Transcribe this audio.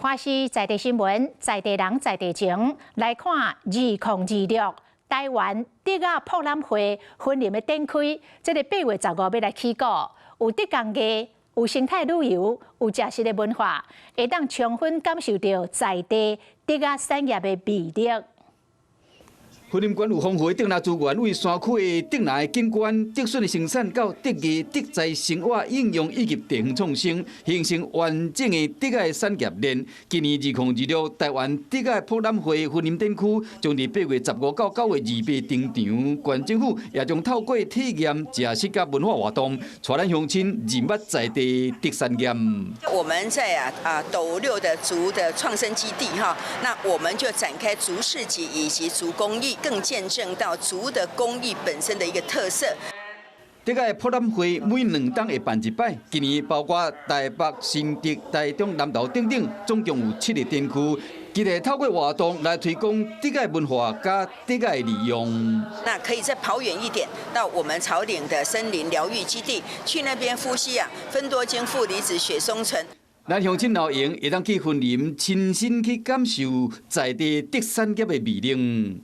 華視在地新聞，在地人在地情，來看2026台灣竹仔博覽會雲林的展開，這个8月15欲來起鼓，有竹工藝，有生態旅遊，有食食的文化，會當充分感受著在地竹仔產業的魅力。雲林縣有豐富的竹林資源，對山區的竹林景觀、竹筍的生產到竹藝、竹材生活應用以及地方創生，形成完整的竹仔產業鏈。今年2026台灣竹仔博覽會雲林展區將佇8月15到9月28登場，縣政府也將透過體驗、食食佮文化活動，帶咱鄉親認捌在地竹產業。我們在斗六的竹的創生基地哈，那我們就展開竹市集以及竹工藝。更見證到竹的工藝本身的一個特色。這个博覽會每2冬會辦一擺，今年包括台北、新竹、台中、南投等等，總共有七个展區，期待透過活動來推廣竹仔文化佮竹仔利用。那可以再跑遠一點，到我們草嶺的森林療癒基地，去那邊呼吸芬多精負離子雪松醇。咱鄉親老營會當去雲林親身去感受在地竹產業的魅力。